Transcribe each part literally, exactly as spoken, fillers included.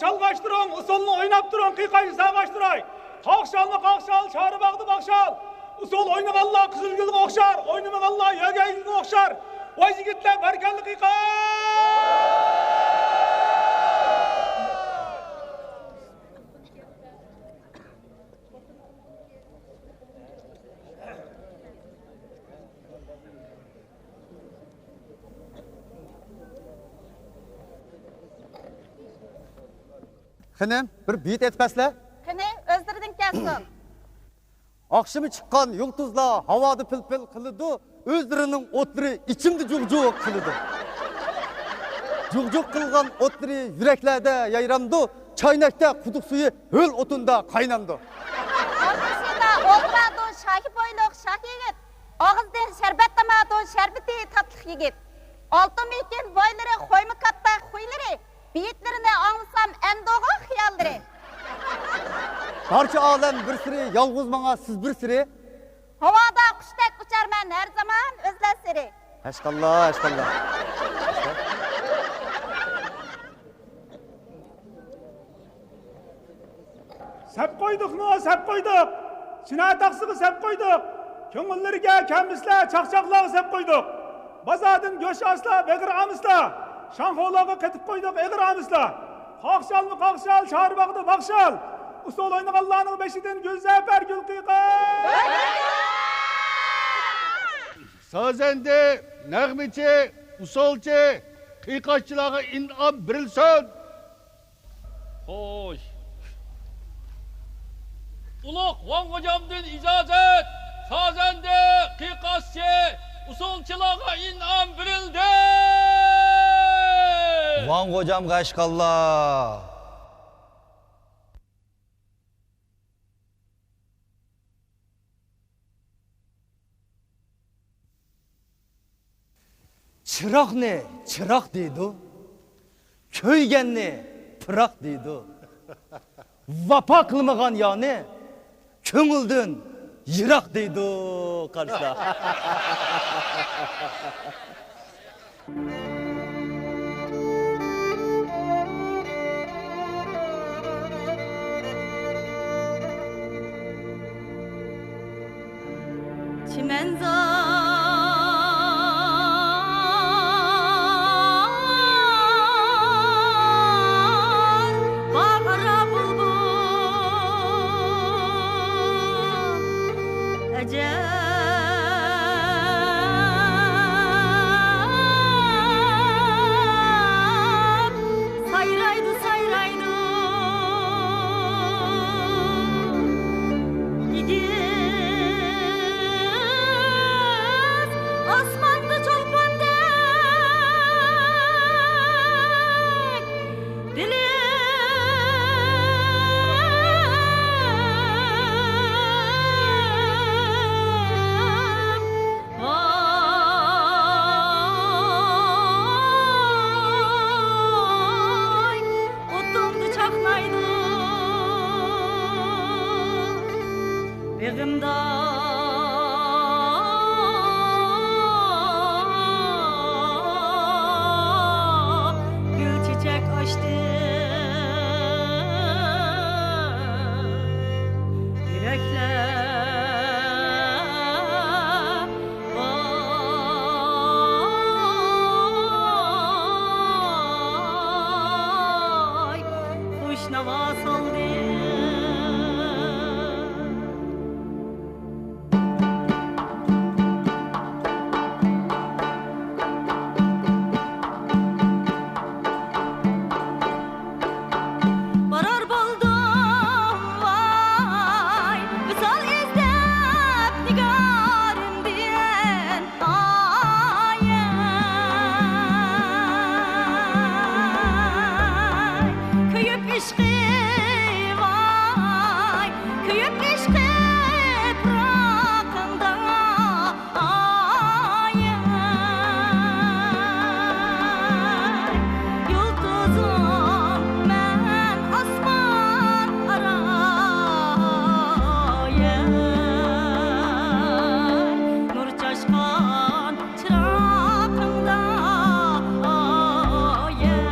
چالغاش تۇرۇڭ، ئۇسسۇلنى ئويناپ تۇرۇڭ، قىيقاچنى ساغاش تۇراي. قاقشالنى قاقشال، چارباغدا باقشال. ئۇسسۇل ئوينىغانلار قىزىلگۈلگە ئوخشار، ئوينىمىغانلار يۆگەيگۈلگە ئوخشار. ۋاي يىگىتلەر، باركاللا، قىيقاچ! قېنى، بىر بېيىت ئېيتىپ بەرسىلە. قېنى، ئۆزلىرىدىن كەلسۇن. ئاخشىمى چىققان يۇلتۇزلار ھاۋادا پىلپىل قىلىدۇ، ئۆزلىرىنىڭ ئوتلىرى ئىچىمدە جۇغ-جۇغ قىلىدۇ. جۇغ-جۇغ قىلغان ئوتلىرى يۈرەكلەردە يايرامدۇ، چاينەكتە قۇدۇق سۈيى ھۆل ئوتۇندا قاينامدۇ. ئالدىشىدا ئولتۇرىدۇ شاھى بويلۇق شاھ يىگىت، ئاغزىدىن شەربەت تامىدۇ شەربىتى تاتلىق يىگىت. ئالتۇن مېكىن بويلىرى، خويما كاتتا خۇيلىرى، بېيىتلىرىنى ئاڭلىسام ئەمدىغۇ خىياللىرى. بارچە ئالەم بىر سىرى، يالغۇز ماڭا سىز بىر سىرى. ھاۋادا قۇشتەك ئۇچارمەن ھەر زامان ئۆزلەر سىرى. ھەشقاللا، ھەشقاللا. سەپ قويدۇقمۇ، سەپ قويدۇق. چىنە تاقسىغا سەپ قويدۇق. كۆڭۈللىرىگە كەلمىسىلەر، چاقچاقلارغا سەپ قويدۇق. بازاردىن گۆش ئالسىلا، بېغىر ئالمىسىلا. شاڭخۇلارغا قېتىپ قويدۇق، ئېغىر ئالمىسىلا. قاقشالمۇ قاقشال، چارباغدا باقشال. ئۇسسۇل ئوينىغانلارنىڭ بېشىدىن گۈلزەپەر گۈل قىيقاچ! سازەندە، نەغمىچى، ئۇسسۇلچى، قىيقاچچىلارغا ئىنئام بېرىلسۇن! خوش. ئۇلۇغ ۋاڭ غوجامدىن ئىجازەت، سازەندە، قىيقاسچى، ئۇسسۇلچىلارغا ئىنئام بېرىلدى! ۋاڭ غوجامغا ئەشقاللا! چىراغنى چىراغ دەيدۇ، كۆيگەننى پىراق دەيدۇ. ۋاپا قىلمىغان يارنى كۆڭۈلدىن يىراق دەيدۇ، قارشىلار. چىمەنزار باغرا بۇلبۇل ئەجەب سايرايدۇ، سايرايدۇ. ئېگىز ئاسماندا چولپاندەك دىلىم ۋاي، ئوتۇڭدا چاقنايدۇ بېغىمدا گۈل چېچەك ئاچتى. يۈرەكلەر ۋاي، خۇشناۋا سالدى. بارار بولدۇم ۋاي، ۋىسال ئىزدەپ نىگارىمدىن ئايەي. كۆيۈپ ئىشقى ۋاي، كۆيۈپ ئىشقى پىراقىڭدا ئايەي، يۇلتۇزۇم مەن ئاسمان ئارايەي، نۇر چاچقان چىراغىڭدا ئايەي.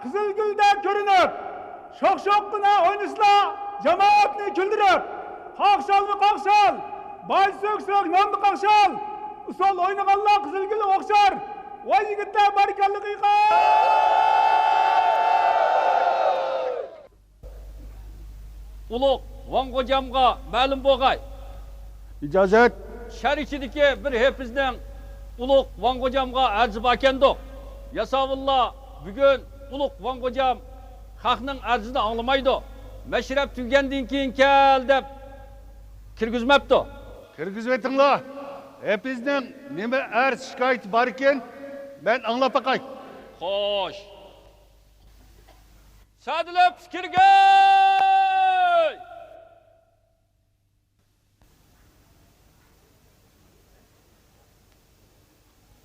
قىزىلگۈلدەك كۆرۈنۈپ، شوخ-شوخقىنا ئوينىسىلا، جامائەتنى كۈلدۈرۈپ، قاقشالما قاقشال، باي سۆك-سۆك، ناننى قاقشال، ئۇسسۇل ئوينىغانلار قىزىلگۈلگە ئوخشار. ۋاي يىگىتلەر، بارىكاللا قىيقاي! ئۇلۇغ ۋاڭ غوجامغا مەلۇم بولغاي. ئىجازەت. شەھەر ئىچىدىكى بىر ھېپىزنىڭ ئۇلۇغ ۋاڭ غوجامغا ئەرزى باركەندۇق. ياساۋۇللار بۈگۈن ئۇلۇغ ۋاڭ غوجام خەقنىڭ ئەرزىنى ئاڭلىمايدۇ. مەشرەپ تۈگىگەندىن كېيىن كەل دەپ كىرگۈزمەپتۇ. كىرگۈزۈۋېتىڭلار. ھېپىزنىڭ نېمە ئەرز شىكايىتى باركىن، مەن ئاڭلاپ باقاي. خوش. سەدىلەپ پىكىرگەي!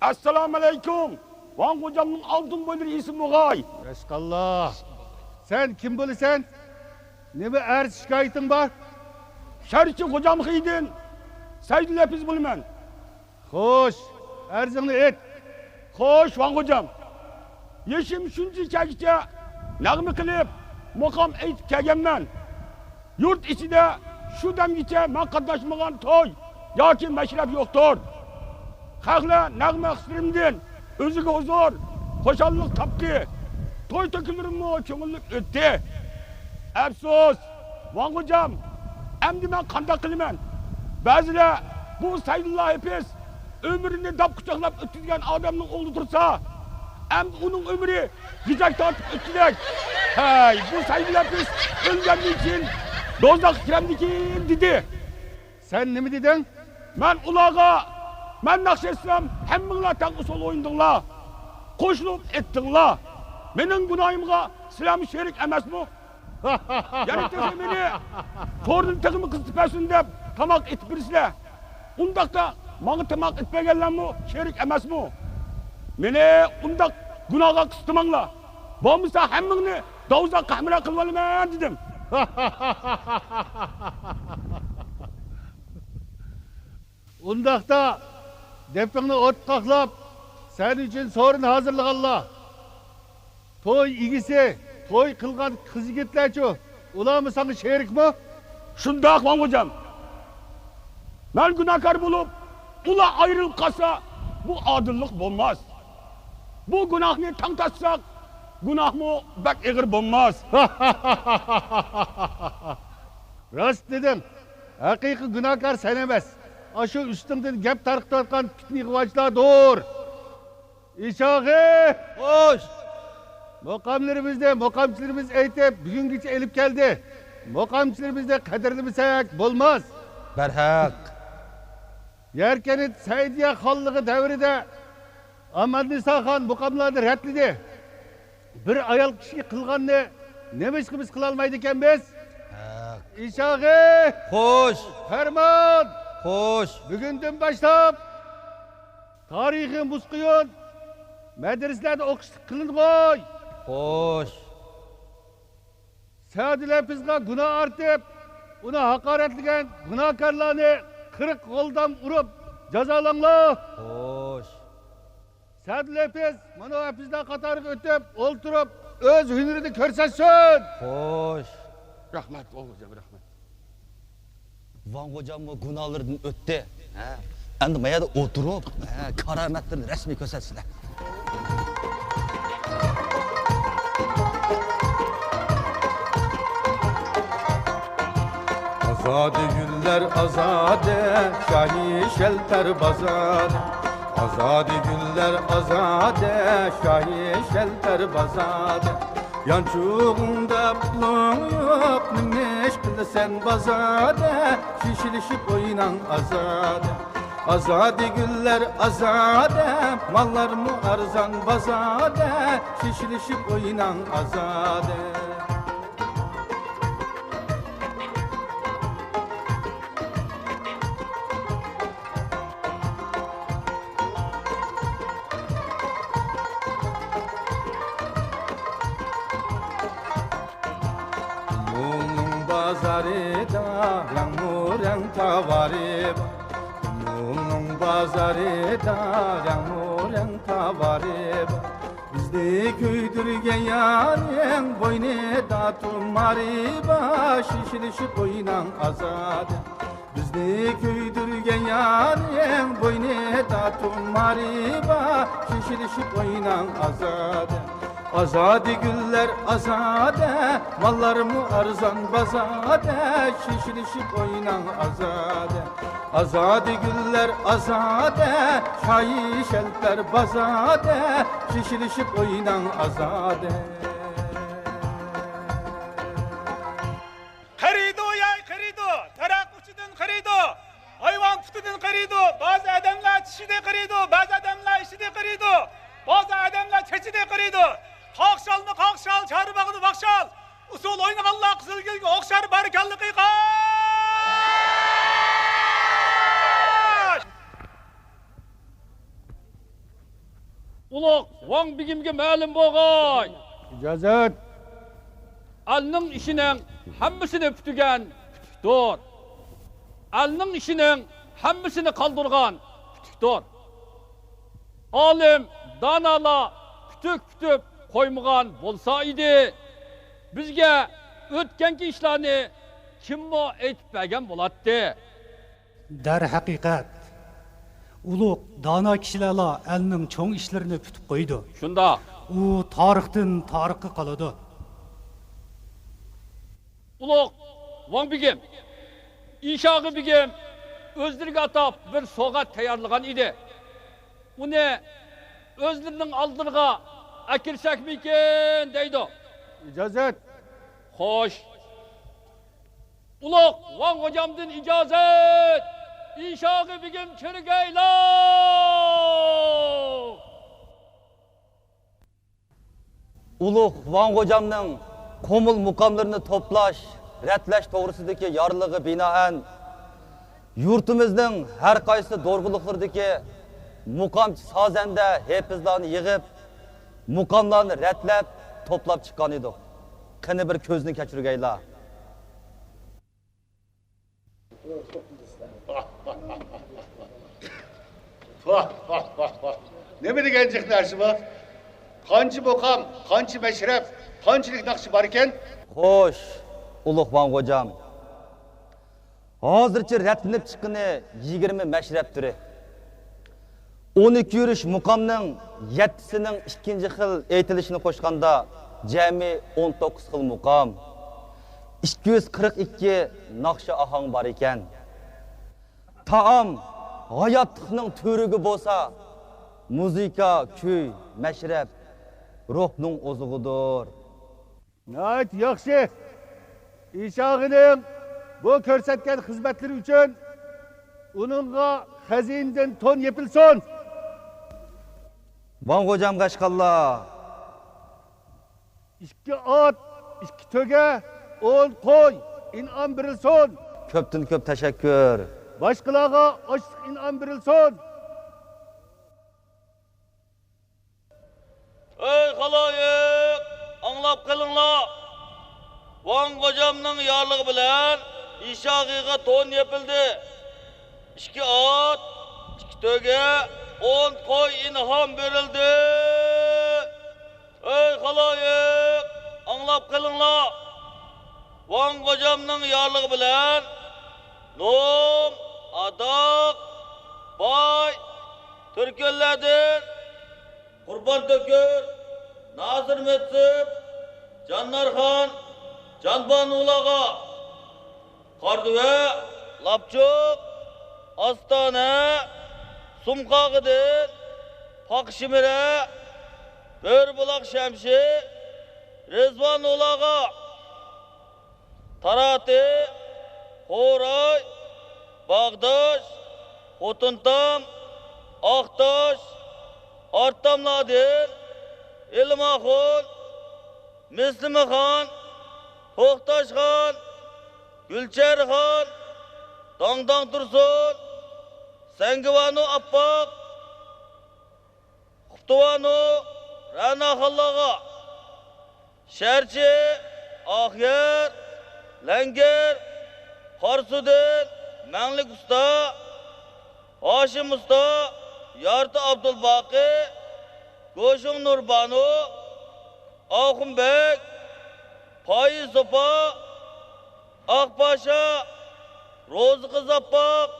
ئەسسالامۇئەلەيكۇم! ۋاڭ غوجامنىڭ ئالتۇن بويلىرى ئېسىم بوغاي! ياشقاللا! سەن كىم بولىسەن؟ نېمە ئەرز شىكايىتىڭ بار؟ شەھەرچى غوجامخېيىدىن سەيدۇللەپىز بولىمەن. خوش، ئەرزىڭنى ئېيت. خوش، ۋاڭ غوجام. يېشىم شۇنچە چاغقىچە نەغمە قىلىپ، مۇقام ئېيتىپ كەلگەنمەن. يۇرت ئىچىدە شۇ دەمگىچە مەن قاتناشمىغان توي ياكى مەشرەپ يوقتۇر. خەقلەر نەغمە ئىخلاسلىرىمدىن ئۆزىگە ھۇزۇر، خۇشاللىق تاپتى. توي تۆكۈنلىرىممۇ كۆڭۈللۈك ئۆتتى. ئەپسۇس، ۋاڭ غوجام، ئەمدى مەن قانداق قىلىمەن؟ بەزىلەر بۇ سەيدۇللا ھېپىز ئۆمرىنى داپ قۇچاقلاپ ئۆتكۈزگەن ئادەمنىڭ ئوغلى تۇرسا، ئەمدى ئۇنىڭ ئۆمرى غىجاك تارتىپ ئۆتكۈدەك. ھەي، بۇ سەيدۇللا ھېپىز ئۆلگەندىن كېيىن دوزاخقا كىرەمدىكىن؟ دېدى. سەن نېمە دېدىڭ؟ مەن ئۇلارغا، مەن ناخشا ئېيتسام، ھەممىڭلار تەڭ ئۇسسۇل ئوينىدىڭلار، قوشۇلۇپ ئېيتتىڭلار. مېنىڭ گۇناھىمغا سىلەرمۇ شېرىك ئەمەسمۇ؟ يەنە تېخى مېنى توردىن تېخىمۇ قىزىتىپ بەرسۇن دەپ تاماق ئېتىپ بېرىسىلەر. ئۇنداقتا ماڭا تاماق ئېتىپ بەرگەنلەرمۇ شېرىك ئەمەسمۇ؟ مېنى ئۇنداق گۇناھقا قىستىماڭلار. بولمىسا ھەممىڭنى دوزاخقا ھەمراھ قىلىۋالىمەن دېدىم. ئۇنداقتا دېپىڭنى ئوتقا قاقلاپ، سەن ئۈچۈن سورۇن ھازىرلىغانلار، توي ئىگىسى، توي قىلغان قىز-يىگىتلەرچۇ؟ ئۇلارمۇ ساڭا شېرىكمۇ؟ شۇنداق، ۋاڭ غوجام. مەن گۇناھكار بولۇپ، ئۇلار ئايرىلىپ قالسا، بۇ ئادىللىق بولماس. بۇ گۇناھنى تەڭ تارتساق، گۇناھمۇ بەك ئېغىر بولماس. راست دېدىڭ. ھەقىقىي گۇناھكار سەن ئەمەس، ئاشۇ ئۈستۈڭدىن گەپ تارقىتىۋاتقان پىتنە-غۇۋاچلاردۇر. ئىشاغى! خوش! مۇقاملىرىمىزنى مۇقامچىلىرىمىز ئېيتىپ، بۈگۈنگىچە ئېلىپ كەلدى. مۇقامچىلىرىمىزنى قەدىرلىمىسەك بولماس. بەرھەق! يەركەنت سەئىدىيە خانلىقى دەۋرىدە ئاماننىساخان مۇقاملارنى رەتلىدى. بىر ئايال كىشىگە قىلغاننى نېمىشقا بىز قىلالمايدىكەنبىز؟ ھەق. ئىشاغى! خوش! پەرمان! خوش! بۈگۈندىن باشلاپ تارىخىي مۇزقۇيۇن مەدرىسىلەردە ئوقۇشلۇق قىلىنغاي! خوش! سەدىلەپىزغا گۇناھ ئارتىپ، ئۇنى ھاقارەتلىگەن گۇناھكارلارنى قىرىق غولدام ئۇرۇپ جازالاڭلار! خوش! سەدىلەپىز مانا ھەپىزلەر قاتارىغا ئۆتۈپ، ئولتۇرۇپ، ئۆز ھۈنىرىنى كۆرسەتسۇن! خوش! رەھمەت، ئوغۇلجان، رەھمەت. ۋاڭ غوجاممۇ گۇناھلىرىدىن ئۆتتى. ھە. ئەمدى ما يەردە ئولتۇرۇپ، ھە، كارامەتلىرىنى رەسمىي كۆرسەتسىلە. ئازادە گۈللەر ئازادە، شاھى شەلپەر بازادە. ئازادە گۈللەر ئازادە، شاھى شەلپەر بازادە. يانچۇقۇڭدا پۇلۇڭ يوق، نېمە ئىش قىلىسەن بازاردە؟ شىشىلىشىپ ئويناڭ ئازادە. ئازادە گۈللەر ئازادە، ماللارمۇ ئارزان بازاردە. شىشىلىشىپ ئويناڭ ئازادە. مولنىڭ بازارىدا رەڭمۇ رەڭ تاۋارى بار. مولنىڭ بازارىدا رەڭمۇ رەڭ تاۋارى بار. بىز بىزنى كۆيدۈرگەن يارنىڭ بوينىدا تۇمارى بار، شىشىلىشىپ ئويناڭ ئازادە. بىزنى كۆيدۈرگەن يارنىڭ بوينىدا تۇمارى بار، شىشىلىشىپ ئويناڭ ئازادە. ئازادە گۈللەر ئازادە، ماللارمۇ ئارزان بازادە، شىشىلىشىپ ئويناڭ ئازادە. ئازادە گۈللەر ئازادە، شايى شەلپەر بازادە، شىشىلىشىپ ئويناڭ ئازادە. قېرىيدۇ، ياي قېرىيدۇ، تەرەق ئۇچىدىن قېرىيدۇ، ھايۋان پۇتىدىن قېرىيدۇ، بەزى ئادەملەر چىشىدە قېرىيدۇ، بەزى ئادەملەر ئىشىدە قېرىيدۇ، بەزى ئادەملەر چېچىدە قېرىيدۇ. قاقشالنى قاقشال، چارباغنى باقشال، ئۇسسۇل ئوينىغانلار قىزىلگۈلگە ئوخشار، بارىكاللا قىيقاش! ئۇلۇغ ۋاڭ بېگىمگە مەلۇم بولغاي. ئىجازەت. ئەلنىڭ ئىشىنىڭ ھەممىسىنى پۈتۈگەن پۈتۈكتۇر. ئەلنىڭ ئىشىنىڭ ھەممىسىنى قالدۇرغان پۈتۈكتۇر. ئالىم، دانالار پۈتۈك پۈتۈپ قويمىغان بولسا ئىدى، بىزگە ئۆتكەنكى ئىشلارنى كىممۇ ئېيتىپ بەرگەن بولاتتى؟ دەرھەقىقەت، ئۇلۇغ، دانا كىشىلەرلا ئەلنىڭ چوڭ ئىشلىرىنى پۈتۈپ قويىدۇ. شۇنداق. ئۇ تارىختىن تارىخقا قالىدۇ. ئۇلۇغ ۋاڭ بېگىم، ئىشاغا بېگىم ئۆزلىرىگە ئاتاپ بىر سوۋغات تەييارلىغان ئىدى. ئۇنى ئۆزلىرىنىڭ ئالدىلىرىغا ئەكىرسەكمىكىن دەيدۇ. ئىجازەت. خوش. ئۇلۇغ ۋاڭ غوجامدىن ئىجازەت! ئىشاغا بېگىم كىرگەيلا! ئۇلۇغ ۋاڭ غوجامنىڭ قومۇل مۇقاملىرىنى توپلاش، رەتلەش توغرىسىدىكى يارلىقىغا بىنائەن، يۇرتىمىزنىڭ ھەر قايسى دورىلىقلىرىدىكى مۇقامچى سازەندە، ھېپىزلارنى يىغىپ، مۇقاملارنى رەتلەپ، توپلاپ چىققان ئىدۇق. قېنى بىر كۆزنى كەچۈرگەيلا. ۋاھ، ۋاھ، ۋاھ، ۋاھ. نېمە دېگەن جىق نەرسە بۇ؟ قانچە مۇقام، قانچە مەشرەپ، قانچىلىك ناخشا بار ئىكەن؟ خوش، ئۇلۇغ ۋاڭ غوجام. ھازىرچە رەتلىنىپ چىققىنى يىگىرمە مەشرەپ تۈرى. ئون ئىككى يۈرۈش مۇقامنىڭ يەتتىسىنىڭ ئىككىنچى خىل ئېيتىلىشىنى قوشقاندا، جەمئىي ئون توققۇز خىل مۇقام، ئىككى يۈز قىرىق ئىككى ناخشا ئاھاڭ بار ئىكەن. تائام ھاياتلىقنىڭ تۈۋرۈكى بولسا، مۇزىكا، كۈي، مەشرەپ روھنىڭ ئوزۇقىدۇر. ناھايىتى ياخشى. ئىشاغىنىڭ بۇ كۆرسەتكەن خىزمەتلىرى ئۈچۈن ئۇنىڭغا خەزىنىدىن تون يېپىلسۇن. ۋاڭ غوجام قەشقەرلەر. ئىككى ئات، ئىككى تۆگە، ئون قوي ئىنئام بېرىلسۇن. كۆپتىن كۆپ تەشەككۈر. باشقىلارغا ئاشلىق ئىنئام بېرىلسۇن. ئەي خالايىق، ئاڭلاپ قېلىڭلار! ۋاڭ غوجامنىڭ يارلىقى بىلەن ئىشاغىغا تون يېپىلدى. ئىككى ئات، ئىككى تۆگە، ئون قوي ئىنئام بېرىلدى. ئەي خالايىق، ئاڭلاپ قېلىڭلار! ۋاڭ غوجامنىڭ يارلىقى بىلەن نوم، ئاداق، باي، تۈركۈنلەردىن قۇربان تۆكۈر، نازىر مۆتسىپ، جاننارخان، جانبانۇلارغا، قاردۇۋە، لاپچۇق، ئاستانە، سۇمقاغىدىن، پاقشىمىرە، بۆرىبۇلاق شەمشى، رىزۋانۇلارغا، تاراتى، خوراي، باغداش، خوتۇنتام، ئاقتاش، ئارتاملاردىن، ئىلىم ئاخۇن، مىسلىمىخان، توختاشخان، گۈلچېھرىخان، داڭداڭ تۇرسۇن، سەڭگىۋانۇ ئاپپاق، خۇپتىۋانۇ رەناخانلارغا، شەرچى، ئاقيەر، لەڭگەر، قاراسۇدىن، مەڭلىك ئۇستا، ھاشىم ئۇستا، يارتۇ ئابدۇلباقى، گوشۇڭ نۇربانۇ، ئاخۇنبەگ، پايىز سوپا، ئاقپاشا، روزىقىز ئاپپاق،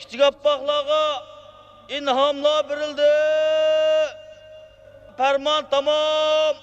كىچىك ئاپپاقلارغا ئىنھاملار بېرىلدى. پەرمان تامام.